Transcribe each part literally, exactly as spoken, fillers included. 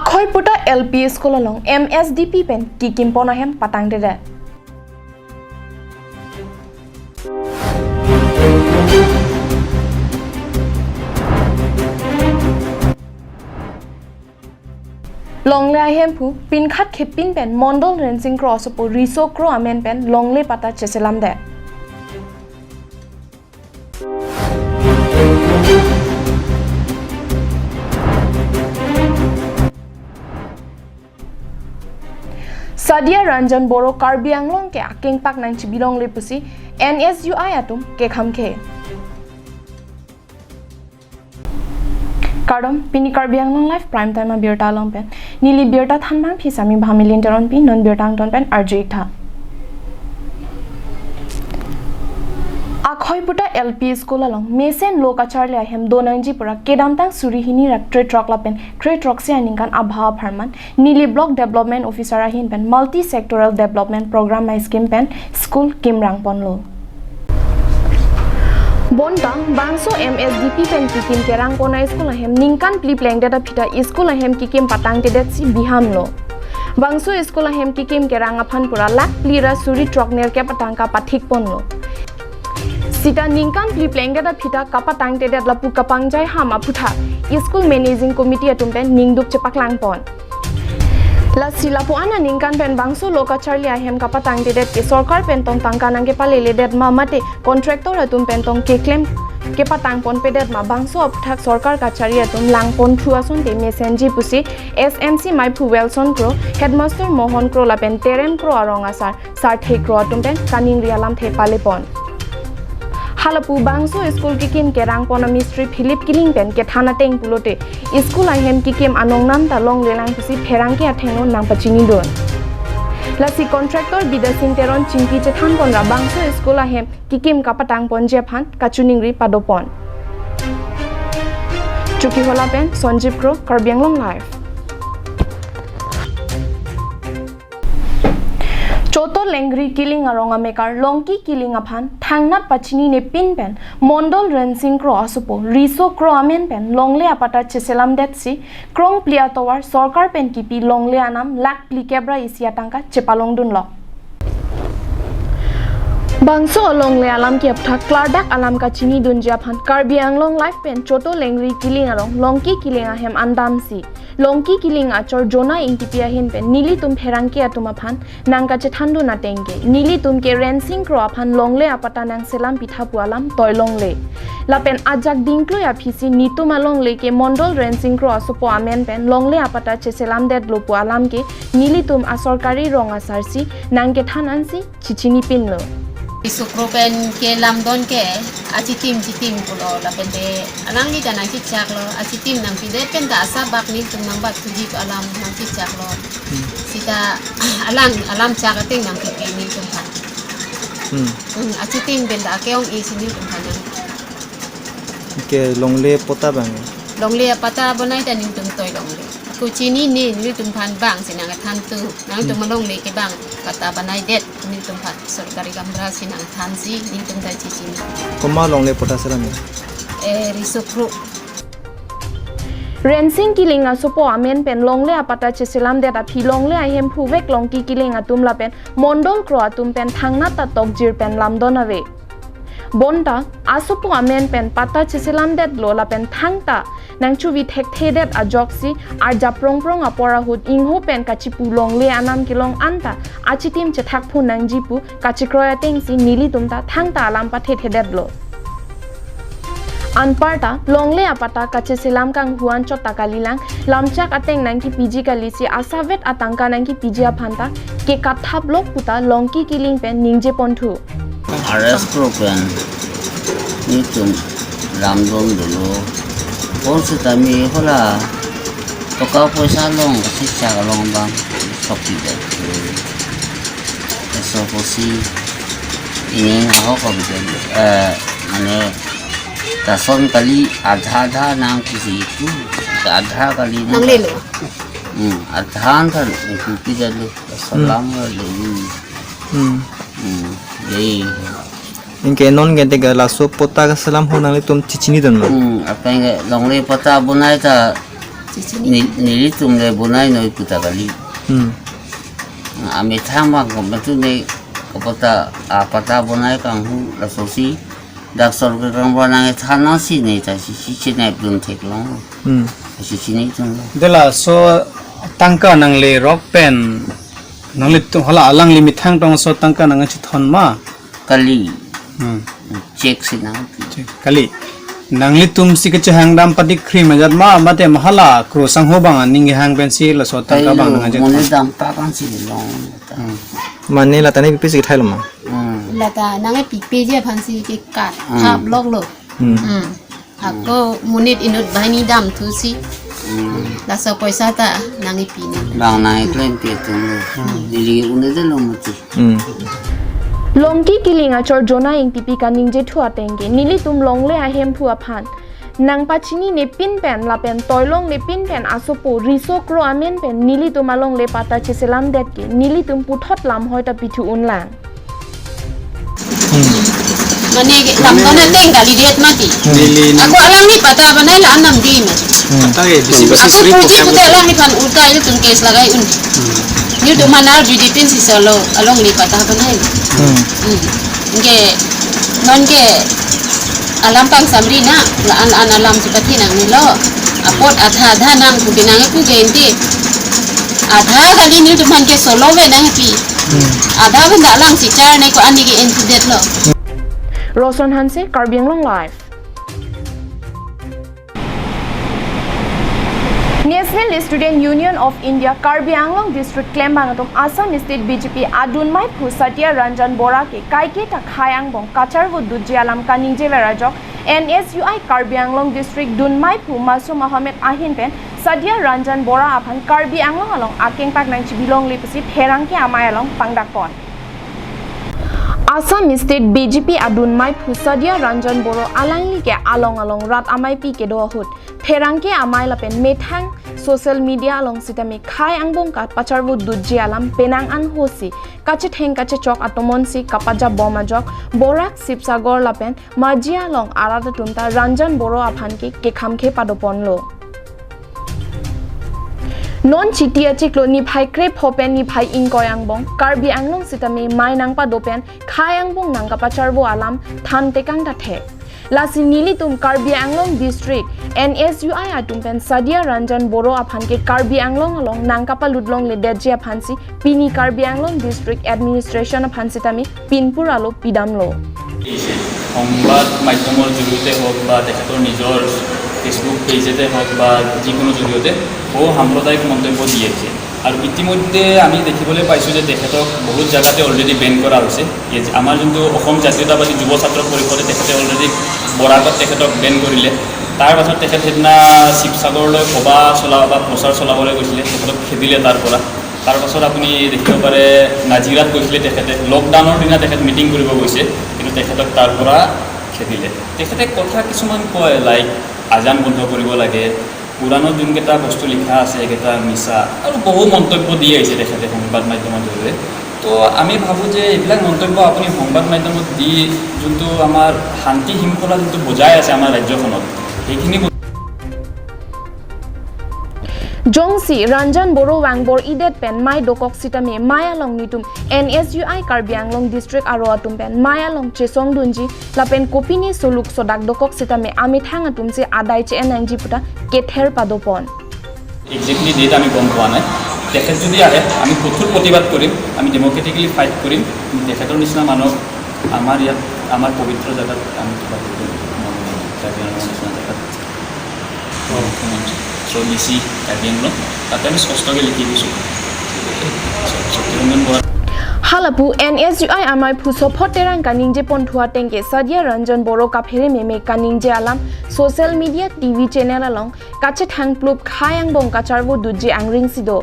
Khoiputa L P School along M S D P pen kikim pon ahem patangtedet. Longle ahemphu pinkhat khepin pen Mondol Rensing Kro asopo Riso Kro amen pen longle patta cheselamdet. Sadia Ranjan Boro Karbi Anglong ke akengpak nangchibilongle pusi N S U I atum kekhamkhe. Kardom, pini Karbi Anglong Live Prime Time abirta along pen neli birta thanbangpi Sami Bhamilin Teronpi, non birta angton pen arju-ik tha. Akhoiputa L P School along mesen lo kacharli ahem donangji pura kedamtang suri hini ra krethrok lapen krethrok isi aningkan abha apharman neli Block Development Officer ahin pen Multi Sectoral Development Program a scheme pen school kimrang ponlo. Bonta bangso M S D P pen kikim kerang pon a school ahem ningkan phli plengdet aphi ta school ahem kikim patangtedetsi bihamlo. Bangso school ahem kikim kerang aphan pura lakh phli ra suri throknerkep atangka pathik ponlo. Sita ningkan phli plengdet aphi ta kapatangtedet lapu kapangjai ham aputhak school managing committee atum pen ningduk chepaklang pon. Lasi lapu-an aningkan pen bangso lo kacharli ahem kapatangtedet ke sorkar pen tong tangka nangkepaleledet ma mate contractor atum pen tong keklem kepatang ponpedet ma bangso aputhak sorkar kachari atum lang ponthu asonte mesenji pusi S M C maiphu Welson Kro, Headmaster Mohon Kro lapen Terem Kro arong asar Sarthe Kro atum pen kaningri alamthe pale pon. Halapu bangso school kikim kerang pon a mistri Philip Killing pen kethan ateng pulote school ahem kikim anong nam ta longlelang pusi pherangke athengno nangpachinidun. Lasi contractor Bidya Sing Teron chingki chethan pon ra bangso school ahem kikim kapatang ponji aphan kachiningri pado pon. Chokihola pen Sanjeev Kro, Karbi Anglong Live. Choto Lengri Killing arong amekar Longki Killing aphan thangnat pachinine pin pen Mondol Rensing Kro asopo Riso Kro amen pen longle apatta cheselamdetsi krongpli atovar sorkar pen kipi longle anam lakh phlikep ra isi atangka chepalongdunlo. Bangso alongle alam ke aputhak klardak alam kachinidunji aphan Karbi Anglong Live pen Choto Lengri Killing arong Longki Killing ahem andamsi Longki Killing achor Jona Ingtipi ahin pen nelitum pherangke atum aphan nangkachethandun ateng ke nelitum ke Rensing Kro aphan longle apatta nangselam pitha pu alam toi longle. Lapen ajak dingkloi aphisi netum alongle ke Mondol Rensing Kro asopo amen pen longle apatta cheselamdetlo pu alam ke nelitum asorkari rong asarsi nangkethan ansi chichinipinlo. Riso Kro pen kelamdon ke achitim chitim pulo lapen te alangli ta nangchichaklo, achitim nangpidet pen ta asabak netum nangbat thuji alam nangchichaklo. Hmm. Sita alang alam chak ateng nangpipi netum aphan. Hmm. Hmm, achitim pen ta akeong isi netum aphan nang. Ke longle patta bang. Longle apatta bonai ta netum toi longle. Ako chinine netum aphan bangsi nangthan tu. Nangtum Hmm. alongle ke bang patta bonaidet netum aphan sorkari gaonbura si nangthansi netum ta chichini. Komat longle patta selam ya? Eh, Riso Kro. Rensing Killing asopo amen pen longle apatta cheselamdet aphi longle ahemphu vek Longki Killing atum lapen Mondol Kro atum pen thangnat ta tokjir pen lamdon ave. Bonta asopo amen pen patta cheselamdetlo lapen thangta nangchuvi thekthedet ajoksi arjap prongprong apor ahut ingho pen kachipu longle anam kelong anta achitim chethakphu nangji pu kachikroi atengsi nelitum ta thangta alam pathethedetlo. Anparta longle apatta kacheselam kanghu anchot ta kalilang, lamchak ateng nangkipiji kalisi asavet atangka nangkipiji aphan ta kekathap lok puta Longki Killing pen ningje ponthu. R S Kro pen netum lamdon dolo. Konsitame hala toka poisa along kasichak along bang sok pidet. Eso kosi ining ahok ko bidet. Eh, mane lason kali adha adha nangkusi itu. Adha kali nang. Nanglelo. Hmm, adha than itu pidetlo. Lason Hmm. lamlo. Hmm. Hmm, dei. Anke non ke tega laso patta kaselam ho nanglitum chichinidun ma? Hmm, apeng ke longle patta bonai ta Ni, nelitum le bonai noi pu ta kali. Hmm. Amethang bang ko matu ne kapata, apata bonai kanghu lasosi. Dak sorkar kang bonai thana si ne ta si, si, si ne dun theklong. Hmm. Si, si ne dun. Dela so tangka nangle rok pen nanglitum hala alangli methang tong so tangka nangchethon ma? Kali. Hmm. Check si nang. Check. Kali. Nanglitum si kachehang dam padik krim ajat ma, mate mahala kro sangho bang aning hang pensi laso tangka bang nang ajat. Mone dam pa kang si long. Hmm. Mane lata ne pipi si thailo ma? Hmm. Lata nang pipi je aphan si ke kat. Hmm. Thap lok lo. Hmm. Hmm. Ako monit inut banghini damthusi. Hmm. Laso poisa ta nang ipini. Bang nang iklem pi atum lo. Hmm. Neli un-edetlo mati. Hmm. Longki Kiling achor Jona Ingtipi kaningje thu ateng ke nelitum longle ahemphu aphan nangpachinine pinpen lapen toilongle pinpen asopo riso kro amen pen nelitum alongle patta cheselamdet ke nelitum puthot lamhoi ta pithu unlang. Hmm. Mane ke lamdon ateng kalidet mati. Hmm. Ako alangli patta banai la anam di mati. Hmm. Patta ke bisi bisi. Ako suri puji program pute alangli aphan ulta ilitum case lagai un. Hmm. Nelitum manar judi pin si solo alangli patta banai. Hmm. Hmm. Ke non ke alam pangsamri na, la-an la-an alam si pathi nangnelo. Apot adha adha nang kupi nang ku genti. Adha kali nelitum aphan ke solo ve nangpi. Hmm. Adha benda lang si char ne ko ani ke entidetlo. Roson Hanse, Karbi Anglong Live. National Student Union of India Karbi Anglong District klembang atum Assam State B J P adun maiphu Satya Ranjan Bora ke kaike ta khei angbong kacharvo dutji alam kaningje ver ajok N S U I Karbi Anglong District dun maiphu Masum Ahmed ahin pen Satya Ranjan Bora aphan Karbi Anglong along akengpak nangchibilongle pusi pherangke amei along pangdakpon. Assam State B J P adun maiphu Satya Ranjan Bora alangli ke along along rat ameipi kedo ahut pherangke amei lapen methang social media along sitame khei angbong kapacharvo dutji alam penang anhosi kachetheng kachechok atomon si kapajabom ajok Barak, Sibsagar lapen Majia along arat atum ta Ranjan Bora aphan ke kekhamkhe padoponlo. Non Chiti achiklo niphai krepho pen niphai ingkoi angbong Karbi Anglong sitame mei nangpado pen khei angbong nangkapacharvo alam than tekang ta thek. Lasi nelitum Karbi Anglong District N S U I atum pen Satya Ranjan Bora aphan ke Karbi Anglong along nangkapalutlongledetji aphan si pini Karbi Anglong District Administration aphan sitame pinpur alo pidamlo. এই যে সংবাদ মাধ্যমৰ জৰিয়তে হওক বা তেখেতৰ নিজৰ Facebook পেজতে হওক বা যিকোনো জৰিয়তে বহু সাম্প্ৰদায়িক মন্তব্য দি আহিছে। আৰু ইতিমধ্যে আমি দেখিবলৈ পাইছোঁ যে তেখেতক বহুত জেগাতে অলৰেডি বেন কৰা হৈছে। এই যে আমাৰ যোনটো অসম জাতীয়তাবাদী যুৱ ছাত্ৰ পৰিষদে তেখেতে অলৰেডি বৰাকত তেখেতক বেন কৰিলে। তাৰ পাছত তেখেত সেইদিনা শিৱসাগৰলৈ সভা চলা বা প্ৰচাৰ চলাবলৈ গৈছিলে, তেখেতক খেদিলে তাৰ পৰা। তাৰ পাছত আপুনি দেখিব পাৰে নাজিৰাত গৈছিলে তেখেতে, লকডাউনৰ দিনা তেখেত মিটিং কৰিব গৈছে, কিন্তু তেখেতক তাৰ পৰা খেদিলে। তেখেতে কথা কিছুমান কয়, লাইক আজান বন্ধ কৰিব লাগে, কোৰাণত যোনকেইটা বস্তু লিখা আছে সেইকেইটা মিছা আৰু বহু মন্তব্য দি আহিছে তেখেতে সংবাদ মাধ্যমৰ জৰিয়তে। তো আমি ভাবোঁ যে এইবিলাক মন্তব্য আপুনি সংবাদ মাধ্যমত দি যোনটো আমাৰ শান্তি শৃংখলা যোনটো বজাই আছে আমাৰ ৰাজ্যখনত, সেইখিনি Jongsi Ranjan Bora vangbor-idet pen mei dokok sitame mei along nelitum N S U I Karbi Anglong District aro atum pen mei along chesongdunji lapen kopine soluk sodak dokok sitame amethang atum si adai che-en nangji puta kether padopon. Exactly date আমি গম পোৱা নাই। তেখেত যদি আহে, আমি কঠোৰ প্ৰতিবাদ কৰিম, আমি ডেম'ক্ৰেটিকেলি ফাইট কৰিম। কিন্তু তেখেতৰ নিচিনা মানুহ আমাৰ ইয়াত, আমাৰ পবিত্ৰ জেগাত আমি কিবা কৰিব নোৱাৰোঁ। কাৰ্বি আংলঙৰ নিচিনা জেগাত। চ' ডি চি কাৰ্বি আংলং, তাতে আমি স্পষ্টকৈ লিখি দিছোঁ। সত্যৰঞ্জন Bora. Halapu N S U I amei phu Sopho Terang kaningje ponthu ateng ke Satya Ranjan Bora kaphere meme kaningje alam social media T V channel along kachethang plup khei angbong kacharvo dutji angring si do.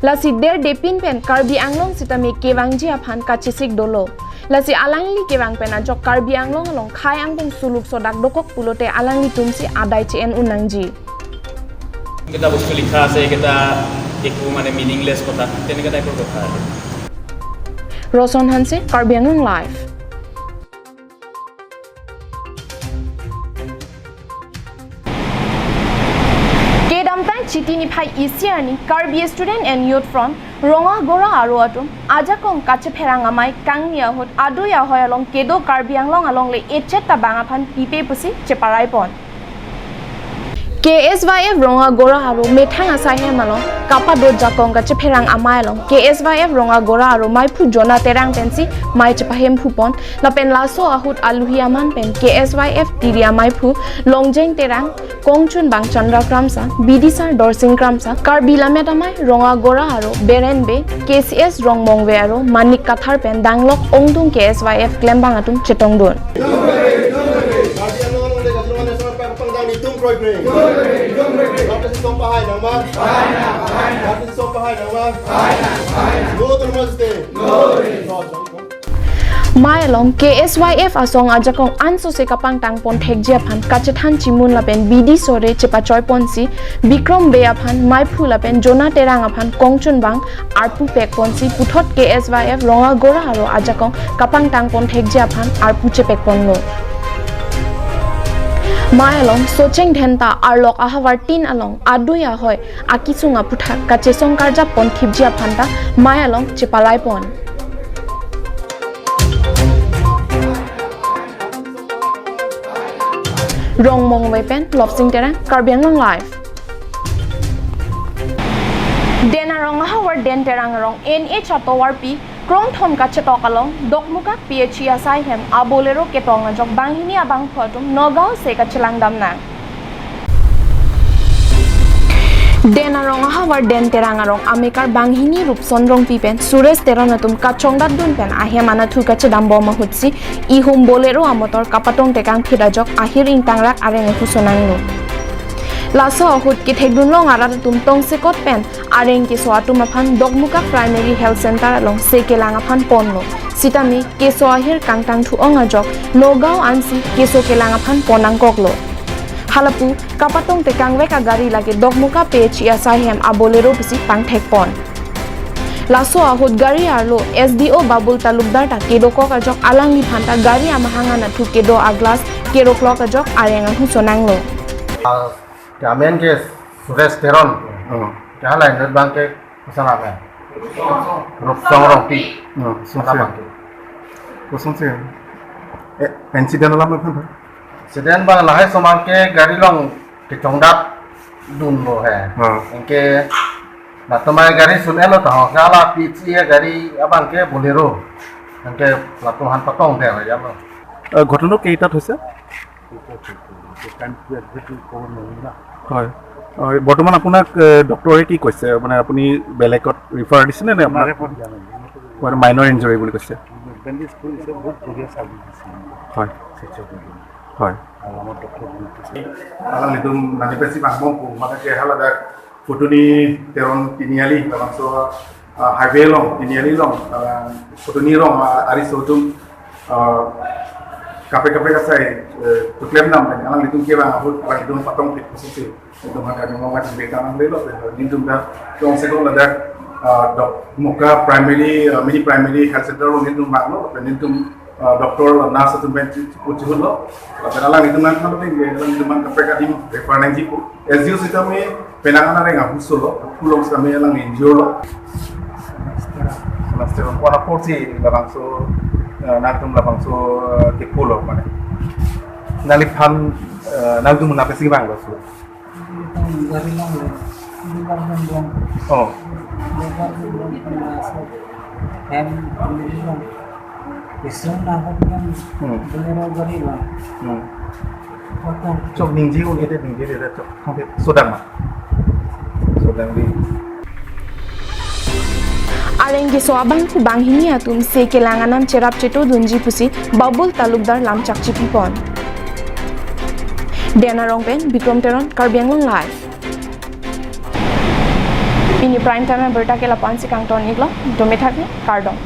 Lasi der depin pen Karbi Anglong sitame kevangji aphan kachesik dolo. Lasi alangli kevang pen ajok Karbi Anglong along khei angbong soluk sodak dokok pulote alanglitum si adai che-en un nangji. এটা বস্তু লিখা আছে, এইকেইটা একো মানে মিনিংলেছ কথা, তেনেকুৱা টাইপৰ কথা আৰু। Roson Hanse, Karbi Anglong Live. Kedamtang Chiti Hai isi arni Karbi Student and Youth Front Rongagora aro atum ajakong kachepherang amei kangni ahut adui ahoi along kedo Karbi Anglong alongle echet tabang aphan pipe pusi cheparai pon. K S Y F Rongagora aro methang asai hem along kapado jakong kachepherang amei along K S Y F Rongagora aro meiphu Jona Terang pensi mei chepahemphu pon lapen laso ahut aluhi aman pen K S Y F tiri ameiphu Longjeng Terang, kongchunbang Chandra Kramsa, bidisar Dorsing Kramsa, Karbi Lammet Amei Rongagora aro Beren Bey, K C S Rongmongve aro Manik Kathar pen danglok ongdung K S Y F klembang atum chetongdun. Karbi Anglong along le kachilong ane sama pang pang dang ni tum kroi kroi. Karbi si song pahai nang ma. Karbi si song pahai nang ma. No to mas te. Mei along K S Y F asong ajakong ansose kapangtang pon thekji aphan kachethan chimun lapen bidi sore chepachoi ponsi Bikrom Bey aphan meiphu lapen Jona Terang aphan kongchunbang arpu pek ponsi puthot K S Y F Rongagora aro ajakong kapangtang pon thekji aphan arpu chepek ponlo. Mei along Socheng Dhenta arlok ahavar tin along adui ahoi akisung aputhak kachesong karjap pon thipji aphan ta mei along cheparai pon. Rongmongve pen Lopsing Terang, Karbi Anglong Live. Den arong ahavar Den Terang arong N H atovarpi krongthom kachetok along Dokmoka P H E asai hem a Bolero ketong ajok banghini abangphu atum Nagaon se kachelang damnang. Den arong ahavar Den Terang arong amekar banghini Rupson Rongpi pen Suresh Teron atum kachongdatdun pen ahem anatthu kachedambom ahutsi ihum Bolero amotor kapatong tekangphit ajok ahir ingtangrak areng ahu sonanglo. Laso ahut kethekdunlong arat atum tongsekot pen areng keso atum aphan Dokmoka Primary Health Center along se kelang aphan ponlo. Sitame keso ahir kangtangthu ong ajok Nagaon ansi keso kelang aphan pon nangkoklo. Halapu kapatong tekangvek agari lake Dokmoka P H E asai hem a Bolero pusi pangthek pon. Laso ahut gari arlo S D O Babul Talukdar ta kedokok ajok alangliphan ta gari amahang anatthu kedo aglass keroklok ajok areng ahu sonanglo. Ke amen ke Suresh Teron. Hmm. Ke halai nut bang ke koson amen? Rupson Rongpi. Hmm, Koson Rongpi. Koson si? Eh, incident alam apa? Incident bang lahai osomar ke gari along kechongdatdunlo he. Hmm. Anke latum amei gari sun-etlo ta ho. Ke hala P H E gari abang ke Bolero. Anke latum aphan patong de ya lo. এ, ঘটনা কেইটাত হৈছে? হয়। হয়, বৰ্তমান আপোনাক, এ, ডক্টৰে কি কৈছে? মানে, আপুনি বেলেগত ৰিফাৰ দিছেনে নে আপোনাক? ৰিফাৰ দিয়া নাই। মানে, মাইনৰ ইঞ্জুৰি বুলি কৈছে। বেণ্ডেজ কৰিছে, বহুত বঢ়িয়া চাৰ্ভিচ দিছে। হয়। স্বাস্থ্য কেন্দ্ৰত। হয়। আৰু আমাৰ ডক্টৰ বহুত আছে। Alanglitum nangpesi bang bom pu, maka ke haladak Kutuni Teron Tiniali, labangso, ah, highway along, Tiniali along, ah, Kutuni along, ah, ari so atum, ah, kaprek kaprek asai, eh, tuklem nam, alanglitum kevang ahut, alanglitum patong thek posisi. Itum hana kami mau macam beta nang lelo, nelitum dak, tongsekot ladak, ah, Dokmoka Primary, ah, Mini Primary Health Center along nelitum vanglo, nelitum ah, doctor lo, nurse atum pen chi-, chikut chihutlo. Lapen alanglitum nangkethalo tangte, alanglitum nang kaprek adim refer nangji pu. S D O sitame penang an areng ahu solo, pulo sitame alang injure lo. Semester one four si labangso, eh, nangtum labangso, eh, kepu lo mane. Nangliphan, eh, nangtum nangpesi bang lo so. Gari along le, lebar dun dun. Oh. Lebar dun dun pen laso hem kemiri along. Isung nahok kan Hmm. Bolero gari along. Hmm. Oto. Chok ningje un ete ningje de chok. Sodang ma. Sodang di. Areng keso abangphu banghini atum se kelang anam cherap chetodunji pusi Babul Talukdar lamchak chipi pon. Den arong pen Bikrom Teron, Karbi Anglong Live. Pini prime time abirta ke lapu-an si kangton iklo, dome thakni, kardom.